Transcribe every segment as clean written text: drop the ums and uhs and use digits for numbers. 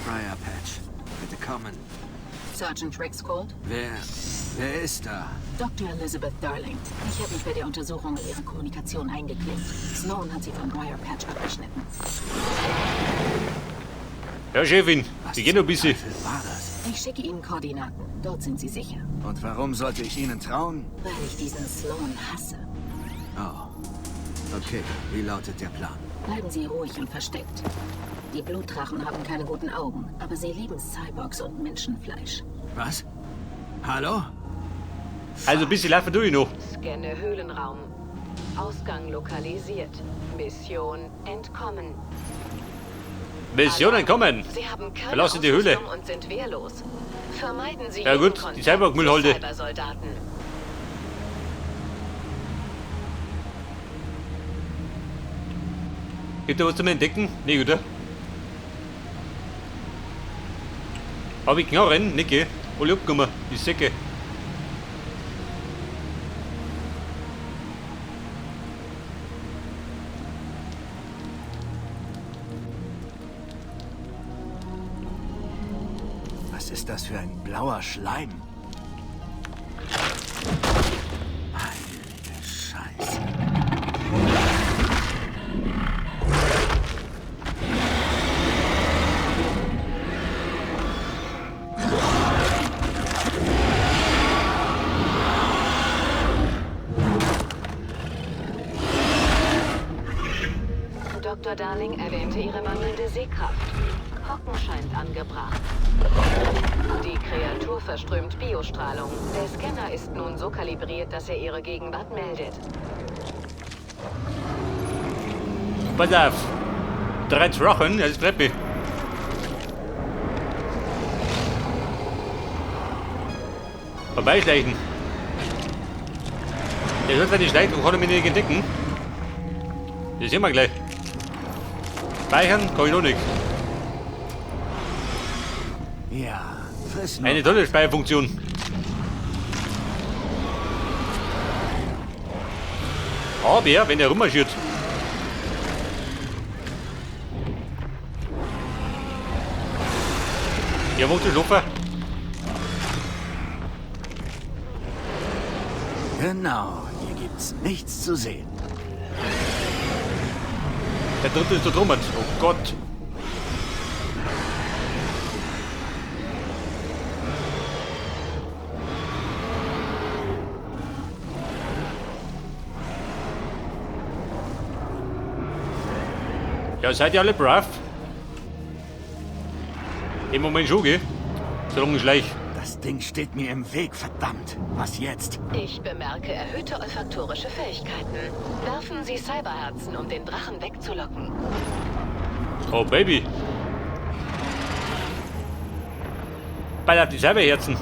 Briar Patch. Bitte kommen. Sergeant Rex Colt? Wer ist da? Dr. Elizabeth Darling. Ich habe mich bei der Untersuchung ihrer Kommunikation eingeklinkt. Sloan hat sie von Briar Patch abgeschnitten. Ja, Chefin, Was ich geh noch ein bisschen. zum Teufel war das? Ich schicke Ihnen Koordinaten. Dort sind Sie sicher. Und warum sollte ich Ihnen trauen? Weil ich diesen Sloan hasse. Oh. Okay, wie lautet der Plan? Bleiben Sie ruhig und versteckt. Die Blutdrachen haben keine guten Augen, aber sie lieben Cyborgs und Menschenfleisch. Was? Hallo? Also ein bisschen laufen tue ich noch. Scanne Höhlenraum. Ausgang lokalisiert. Mission entkommen. Mission entkommen. Sie haben keine Verlassen die Höhle. Ausrüstung und sind wehrlos. Vermeiden Sie Ja jeden gut, die Kontakt Cyborg-Müllhalde. zu Cybersoldaten. Gibt da was zum Entdecken? Nee, oder? Hab ich Knarren? Nicke. Alle abgekommen. Die Säcke. Was ist das für ein blauer Schleim? Heilige Scheiße. Dr. Darling erwähnte ihre mangelnde Sehkraft. Hocken scheint angebracht. Die Kreatur verströmt Biostrahlung. Der Scanner ist nun so kalibriert, dass er ihre Gegenwart meldet. Pass auf. 3 Drachen, das ist Treppe. Vorbeischleichen. Der hört, wenn ich schleicht und kann er mich nicht entdecken. Das sehen wir gleich. Speichern kann ich noch nicht. Ja, friss nur. Eine tolle Speicherfunktion. Aber wenn er rummarschiert. Ja, wo ist der Schlupfer? Genau, hier gibt's nichts zu sehen. Der dritte ist da drum. Oh Gott. Ja, seid ihr alle brav? Im Moment schon, gell? Solange ich schleich. Das Ding steht mir im Weg, verdammt. Was jetzt? Ich bemerke erhöhte olfaktorische Fähigkeiten. Werfen Sie Cyberherzen, um den Drachen wegzulocken. Oh, Baby. Bald auf die Cyberherzen.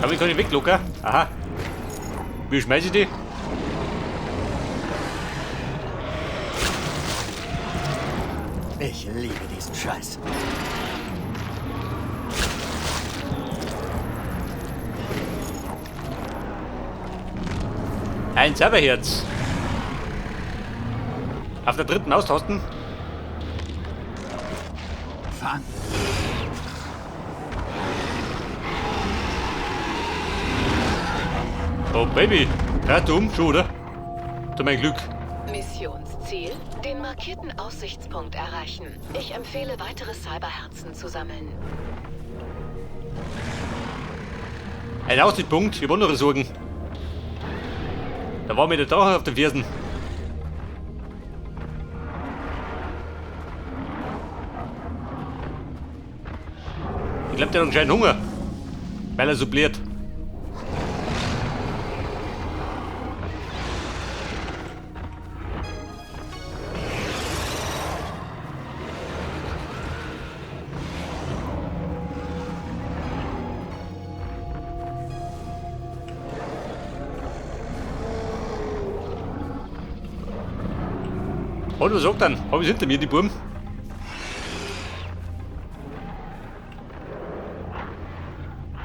Aber ich kann nicht weglocken. Aha. Wie schmeiße ich die? Ich liebe diesen Scheiß. Ein Cyberherz. Auf der dritten Austasten. Fang. Oh Baby. Drehst du um? Schon, oder? Zu mein Glück. Missionsziel: den markierten Aussichtspunkt erreichen. Ich empfehle, weitere Cyberherzen zu sammeln. Ein Aussichtspunkt? Ich hab andere Sorgen. Da war mir der Drache auf den Fersen. Ich glaub, der hat anscheinend Hunger. Weil er so blärt. Und was sagt dann? Hab ich's hinter mir, die Buben?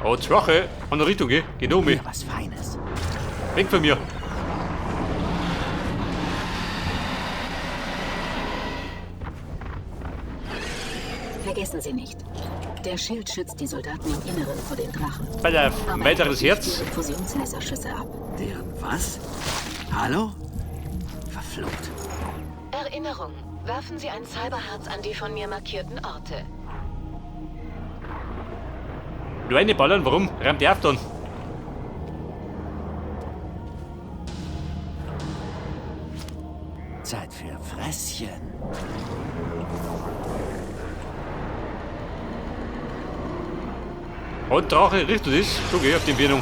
Oh, Drache. Andere Richtung, gell? Geht um mich. Hier was Feines. Weg von mir. Vergessen Sie nicht. Der Schild schützt die Soldaten im Inneren vor den Drachen. Pass auf, Aber weiteres er Herz. gibt ihre Fusionslaserschüsse ab. Deren was? Hallo? Verflucht. Erinnerung. Werfen Sie ein Cyberherz an die von mir markierten Orte. Du eine ballern, warum? Rammt die auf dann. Zeit für Fresschen. Und Drache, riechst du das? So geh auf die Birnung.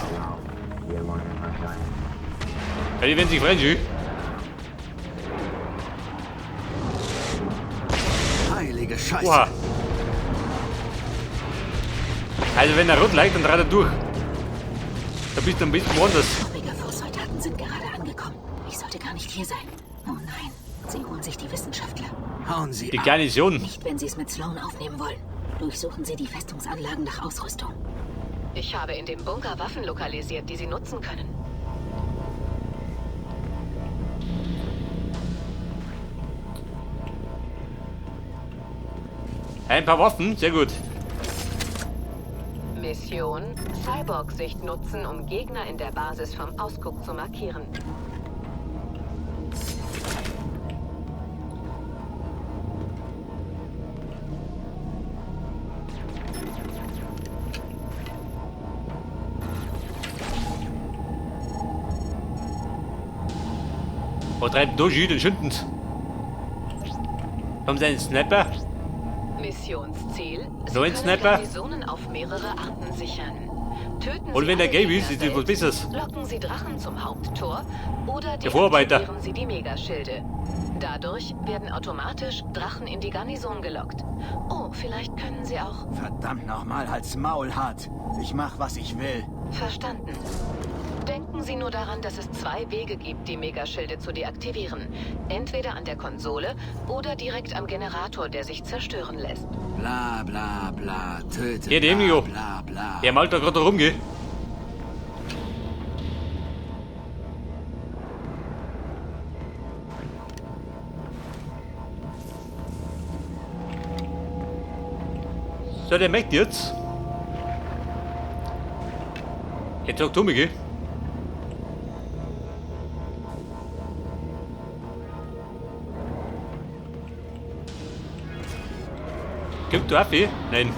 Ja, die werden sich freuen, schön. Heilige Scheiße. Oha. Also wenn er rot liegt, dann dreht er durch. Da bist du am besten woanders. Omega Force Soldaten sind gerade angekommen. Ich sollte gar nicht hier sein. Oh nein, sie holen sich die Wissenschaftler. Hauen Sie Die ab. Garnison. Nicht, wenn sie es mit Sloan aufnehmen wollen. Durchsuchen Sie die Festungsanlagen nach Ausrüstung. Ich habe in dem Bunker Waffen lokalisiert, die Sie nutzen können. Ein paar Waffen, sehr gut. Mission: Cyborg-Sicht nutzen, um Gegner in der Basis vom Ausguck zu markieren. Was treibt da schön, den schünden's. Haben sie einen Sniper? Missionsziel: Sie So ein können Sniper? Garnisonen auf mehrere Arten sichern. Töten Und Sie wenn der alle gelb ist, Gegner ist das was selbst, Besseres. Locken Sie Drachen zum Haupttor oder Der Vorarbeiter. deaktivieren Sie die Megaschilde. Dadurch werden automatisch Drachen in die Garnison gelockt. Oh, vielleicht können Sie auch... Verdammt nochmal, halt's Maul hart. Ich mach, was ich will. Verstanden. Denken Sie nur daran, dass es zwei Wege gibt, die Megaschilde zu deaktivieren. Entweder an der Konsole oder direkt am Generator, der sich zerstören lässt. Bla bla bla, töte. Ja, dem bla, Jo. bla bla. Der malt da gerade rum, gell? So, der merkt jetzt. Jetzt sagt Tommy, gell? Kommt du auf, eh? Nein.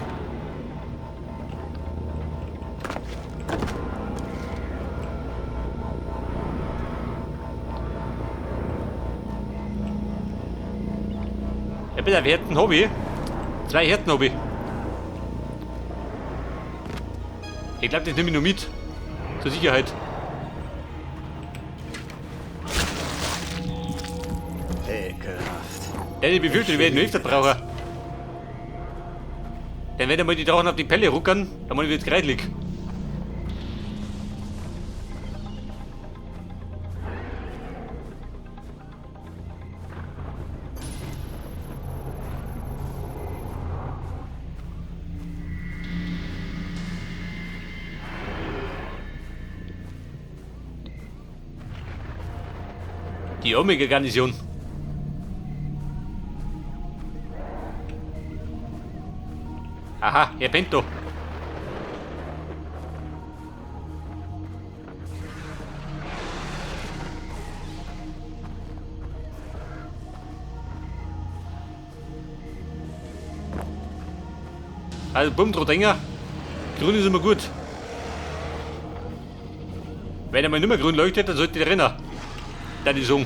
Ich bin ein Herten Hobby. Zwei Herten Hobby. Ich glaube, das nehme ich noch mit. Zur Sicherheit. Ekelhaft. Denn ich befürchte, die werden öfter brauchen. Denn wenn einmal die Drachen auf die Pelle ruckern, dann wird es kreidlig. Die Omega-Garnison. Aha, er pennt da. Also bumm, Dinger. Grün ist immer gut. Wenn er mal nicht mehr grün leuchtet, dann sollte der rennen. Dann die Song.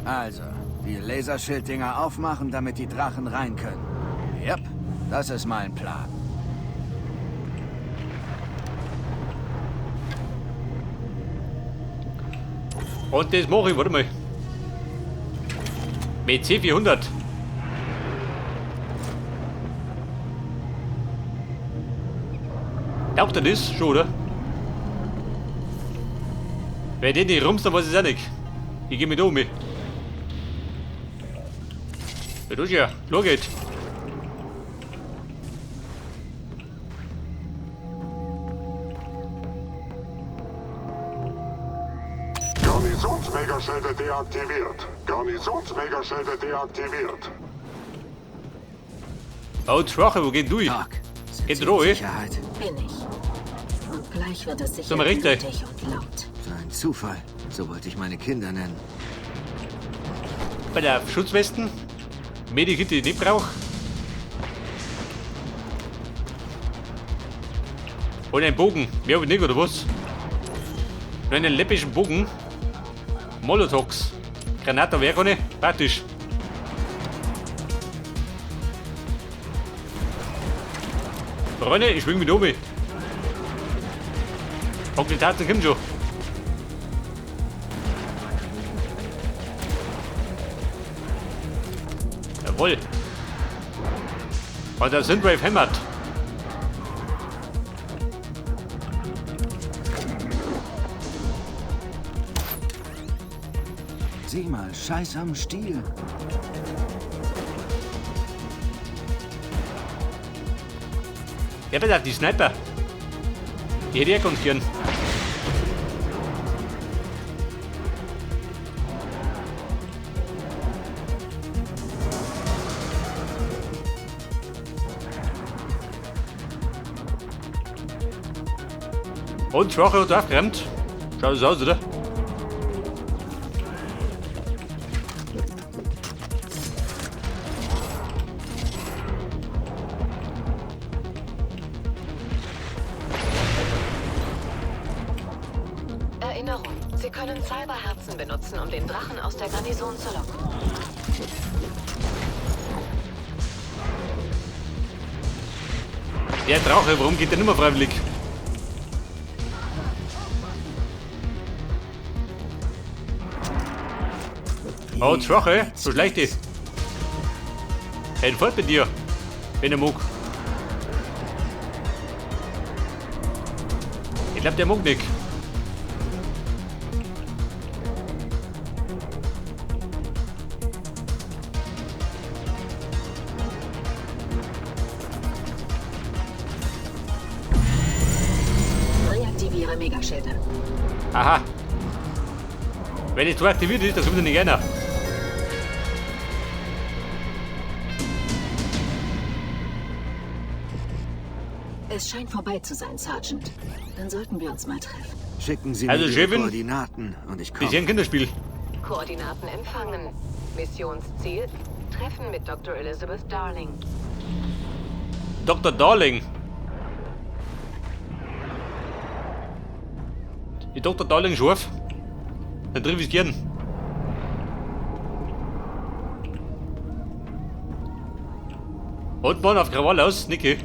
Also, die Laserschilddinger aufmachen, damit die Drachen rein können. Yep, das ist mein Plan. Und das mache ich, warte mal. Mit C400. Taugt er das schon, oder? Wenn den nicht rumst, dann weiß ich es auch nicht. Ich geh mit um. Ja, du ja, los geht's. Garnisonsmegaschilde deaktiviert. Garnisons-Megaschilde deaktiviert. Oh, Drache, wo geht du? Doc, sind Geht Sie in ruhig. Sicherheit? Bin ich. Und gleich wird es sicher Sind wir richtig? blutig und laut. So ein Zufall. So wollte ich meine Kinder nennen. Bei der Schutzwesten. Medikit, die ich nicht brauche. Und einen Bogen. Mehr hab ich nicht, oder was? Und einen läppischen Bogen. Molotows. Granate wäre keine. Praktisch. Freunde, ich schwing mit oben. Onkel Tarzan kommt schon. Jawohl. Und der Synthwave hämmert. Sieh mal, Scheiß am Stiel. Ja, bitte, die Sniper. Die hätte ich auch ganz gern. Und Schwache hat aufgeräumt. Schaut so aus, oder? Erinnerung, Sie können Cyberherzen benutzen, um den Drachen aus der Garnison zu locken. Der Drache, warum geht der nicht mehr freiwillig? Oh, Drache, so schlecht ist. Hey, fort mit dir, wenn er mag. Ich glaub, der mag nicht. Reaktiviere Megaschilde. Aha. Wenn es so aktiviert ist, dann kommt er nicht einer. Es scheint vorbei zu sein, Sergeant. Dann sollten wir uns mal treffen. Schicken Sie Also, mir Ihre Chefin, Koordinaten und ich Das ist ja komme. ein Kinderspiel. Koordinaten empfangen. Missionsziel: Treffen mit Dr. Elizabeth Darling. Dr. Darling. Die Dr. Darling scharf. Dann triff ich gern. Und man auf Krawall aus, Niki.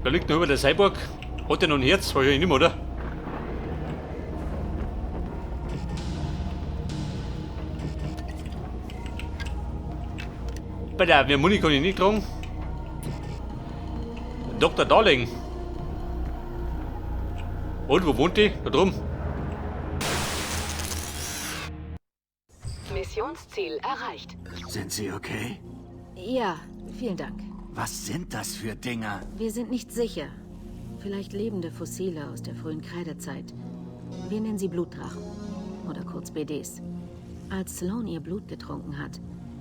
Da liegt noch über der Cyborg. Hat der noch ein Herz? Wahrscheinlich nicht mehr, oder? Bei der mehr Muni kann ich nicht tragen. Dr. Darling. Und wo wohnt die? Da drum. Missionsziel erreicht. Sind Sie okay? Ja, vielen Dank. Was sind das für Dinger? Wir sind nicht sicher. Vielleicht lebende Fossile aus der frühen Kreidezeit. Wir nennen sie Blutdrachen. Oder kurz BDs. Als Sloan ihr Blut getrunken hat,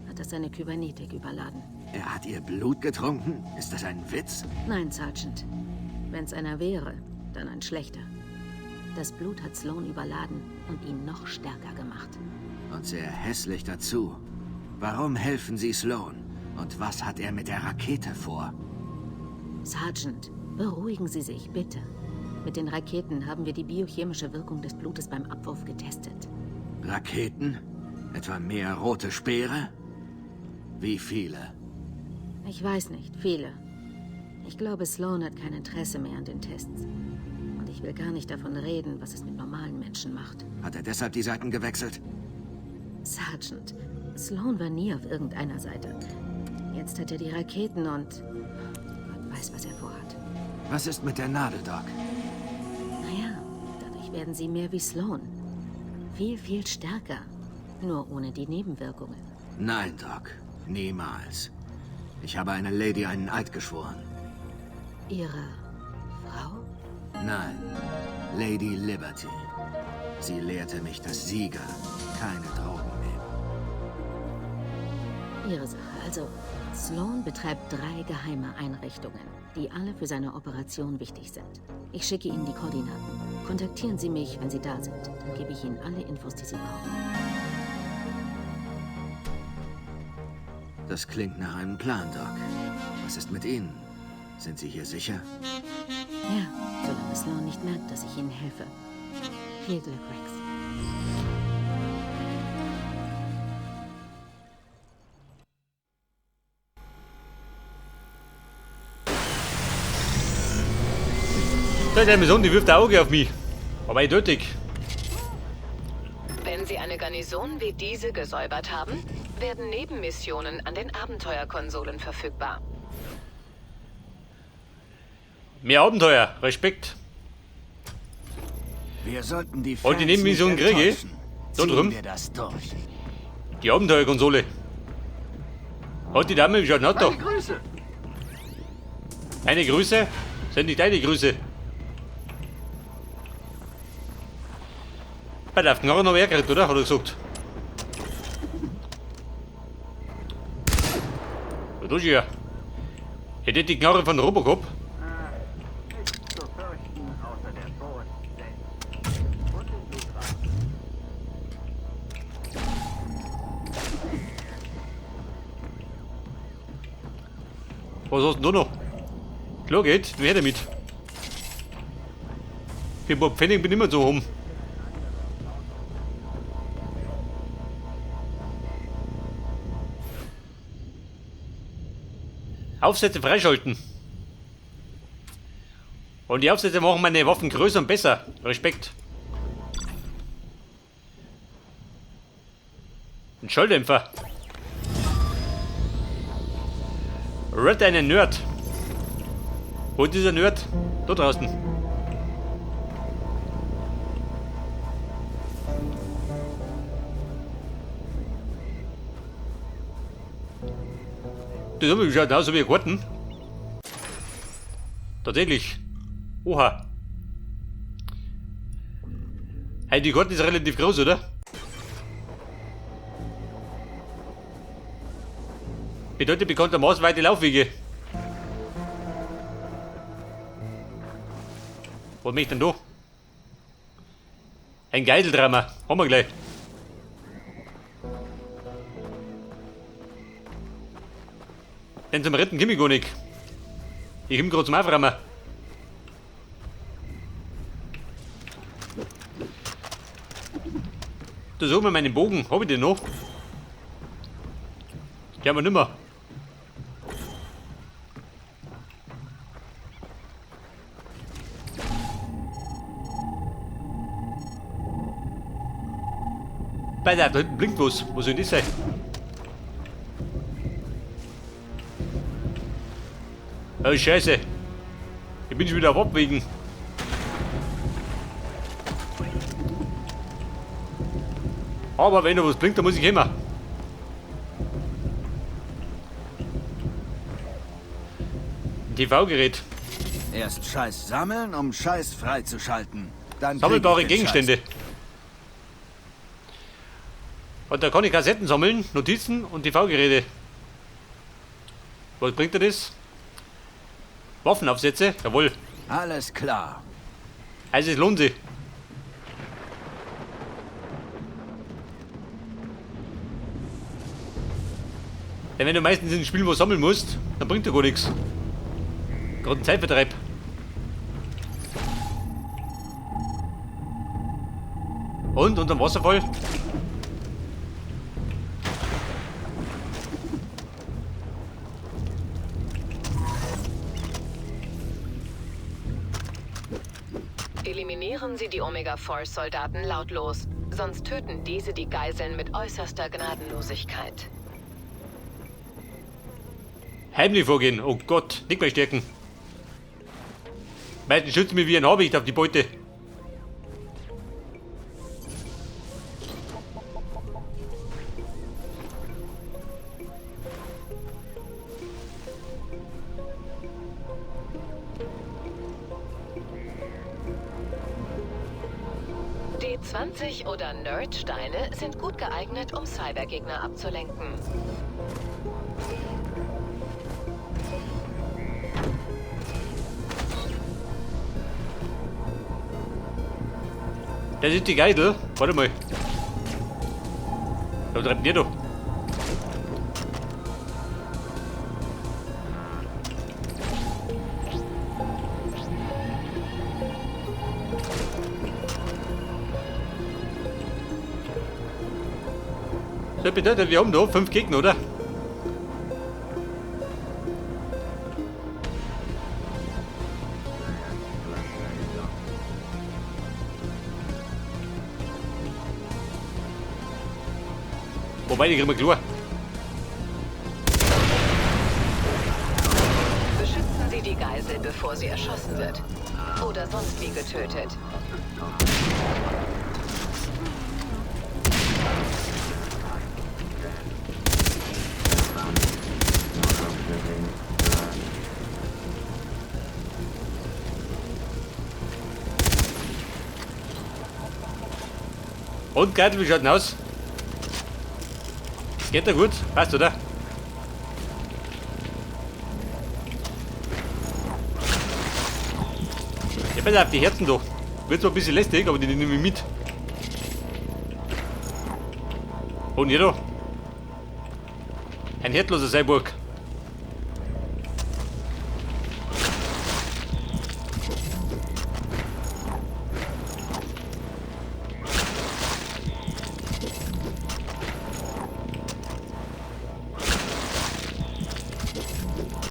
hat das seine Kybernetik überladen. Er hat ihr Blut getrunken? Ist das ein Witz? Nein, Sergeant. Wenn's einer wäre, dann ein schlechter. Das Blut hat Sloan überladen und ihn noch stärker gemacht. Und sehr hässlich dazu. Warum helfen Sie Sloan? Und was hat er mit der Rakete vor? Sergeant, beruhigen Sie sich, bitte. Mit den Raketen haben wir die biochemische Wirkung des Blutes beim Abwurf getestet. Raketen? Etwa mehr rote Speere? Wie viele? Ich weiß nicht, viele. Ich glaube, Sloan hat kein Interesse mehr an den Tests. Und ich will gar nicht davon reden, was es mit normalen Menschen macht. Hat er deshalb die Seiten gewechselt? Sergeant, Sloan war nie auf irgendeiner Seite. Jetzt hat er die Raketen und Gott weiß, was er vorhat. Was ist mit der Nadel, Doc? Naja, dadurch werden sie mehr wie Sloan. Viel, viel stärker. Nur ohne die Nebenwirkungen. Nein, Doc. Niemals. Ich habe einer Lady einen Eid geschworen. Ihre Frau? Nein, Lady Liberty. Sie lehrte mich, dass Sieger keine Drogen nehmen. Ihre Sache. Also, Sloan betreibt 3 geheime Einrichtungen, die alle für seine Operation wichtig sind. Ich schicke Ihnen die Koordinaten. Kontaktieren Sie mich, wenn Sie da sind. Dann gebe ich Ihnen alle Infos, die Sie brauchen. Das klingt nach einem Plan, Doc. Was ist mit Ihnen? Sind Sie hier sicher? Ja, solange Sloan nicht merkt, dass ich Ihnen helfe. Viel Glück, Rex. Da ist eine Person, die wirft ein Auge auf mich. Aber eindeutig. Wenn Sie eine Garnison wie diese gesäubert haben, werden Nebenmissionen an den Abenteuerkonsolen verfügbar. Mehr Abenteuer, Respekt. Wir sollten die Und die Fans Nebenmission nicht kriege ich. enttäuschen. Da Ziehen drum. wir das durch. Die Abenteuerkonsole. Hat die Dame, wie schaut denn aus da? Meine Grüße. Meine Grüße? Sind nicht deine Grüße. Bei der Knarre noch wer gekriegt, oder? Hat er gesagt. Was tust du hier? Hätte die Knarre von Robocop? Was hast du denn da noch? Klar geht, wer damit? Für ein paar Pfennig bin ich immer so rum. Aufsätze freischalten. Und die Aufsätze machen meine Waffen größer und besser. Respekt. Ein Schalldämpfer. Red einen Nerd. Wo ist dieser Nerd? Da draußen. Das haben wir schon genauso wie Karten. Tatsächlich. Oha. Hey, die Karte ist relativ groß, oder? Bedeutet bekanntermaßen weite Laufwege. Was möchte ich denn da? Ein Geiseldrama. Haben wir gleich. Denn zum Retten komm ich gar nicht. Ich komm grad zum Aufräumen. Da suchen wir meinen Bogen. Hab ich den noch? Den haben wir nimmer. Bei der, da hinten blinkt was. Was soll denn das sein? Oh, Scheiße. Ich bin schon wieder auf Abwägen. Aber wenn da was blinkt, dann muss ich immer. Ein T V-Gerät. Erst Scheiß sammeln, um Scheiß freizuschalten. Dann krieg Sammelbare ich den Gegenstände. Scheiß. Und da kann ich Kassetten sammeln, Notizen und T V-Geräte. Was bringt dir das? Waffenaufsätze? Jawohl. Alles klar. Also es lohnt sich. Denn wenn du meistens in Spielen was sammeln musst, dann bringt dir gar nichts. Gerade ein Zeitvertreib. Und unterm Wasserfall? Eliminieren Sie die Omega-Force-Soldaten lautlos, sonst töten diese die Geiseln mit äußerster Gnadenlosigkeit. Heimlich vorgehen, oh Gott, nicht mehr stärken. Meistens schützen mich wie ein Habicht auf die Beute. 20 oder Nerdsteine sind gut geeignet, um Cybergegner abzulenken. Das ist die Geisel. Warte mal. Da treibt ihr doch. So, bitte, wir haben da 5 Gegner, oder? Wobei, die kriegen wir klar. Beschützen Sie die Geisel, bevor sie erschossen wird. Oder sonst wie getötet. Und Geisel, wie schaut denn aus? Geht da gut? Passt, oder? Ja, pass auf, die Herzen da. Wird zwar ein bisschen lästig, aber die nehme ich mit. Und hier da. Ein herzloser Cyborg.